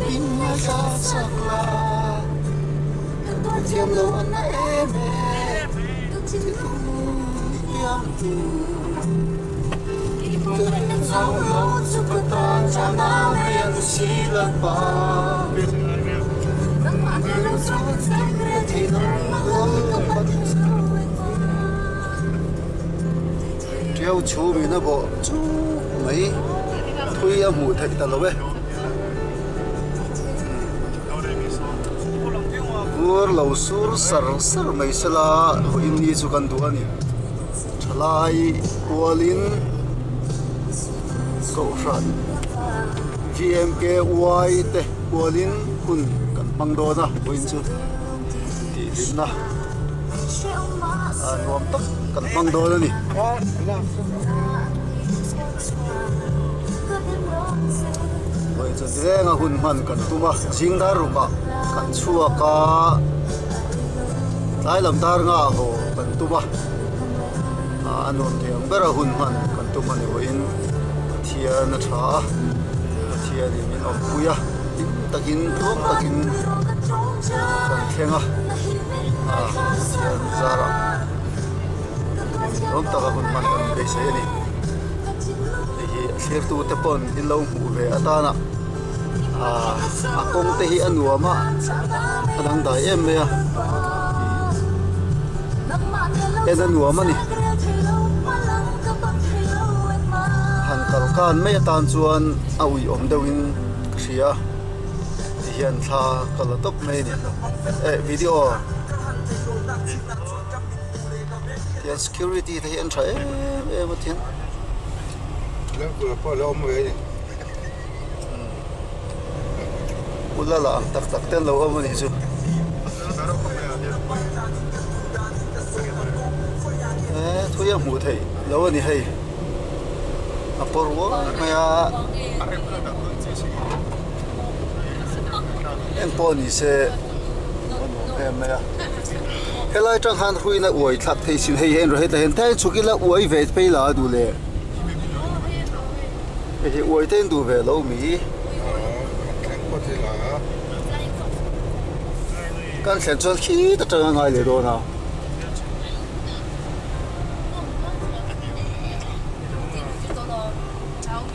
Min ngaithla chak la, kan tuar thiam lo an na em em, thinlung hiam tu. Ka rin zo lo chu ka tan chana mai an si lalpa. Tiau chhum in a bawh chuk mai thui a hmuh theih ta lo e. Vur lo sur sar sar mai sela vawiin ni chu kan duh a ni. Thalai kualin Kohhran VMKY te kualin hun kan hmang dawn a vawiin chu tihhlimna nuam tak kan hmang dawn a ni. Vawiin chu tirenga hun hman kan tum a zing dar rukah kan chhuak a tlai lam dar nga haw kan tum a. A nuam thei ang ber a hun hman kan tum a ni pawhin Pathian a tha a, Pathianin min awmpui a, hlim takin tluang takin kan thleng a, Pathian zarah nuam taka hun hman kan beisei a ni. Hei hi a thlirtu te pawn in lo hmuh ve atana a kawng te hi a nuam a, a dangdai em mai a. En a nuam a ni. Han kal kan mai atan chuan a uiawm deuhin ka hria ti hian thla ka la tawp mai a ni. Eh video tian security te hi an tha em em a tian. Ula la ang tak tak te an lo awm a nih chu. Eee thui a hmuh theih lo a ni hei a pawr uai mai a eng pawh ni se a nuam em mai a helai tang khan huin a uai thlak thei sin hei hian rawh hetah hian tlai chhuk ila uai ve phei la a duh leh. Hei hi uai te in duh ve lo mi? Kan thlen chuan khi ta tang a ngai leh dawn a.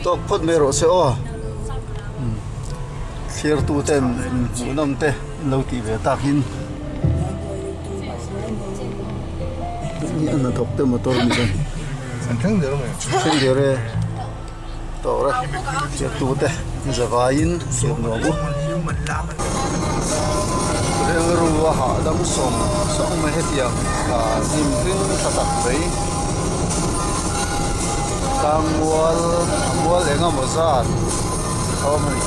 Tawk phawt mai rawh se aw. Thlir tu ten hmuhnawm te an lo tih ve tak in. Hei an hnathawk te motor ni chuan. An thleng der mai. Thleng der e. Tawr a thirtu te zavaiin thlir nuam u. Rilru a hahdam sawng sawng mai hetiang hnim hring tha tak mai. Tlangmual a mual eng emaw zat a awm a ni.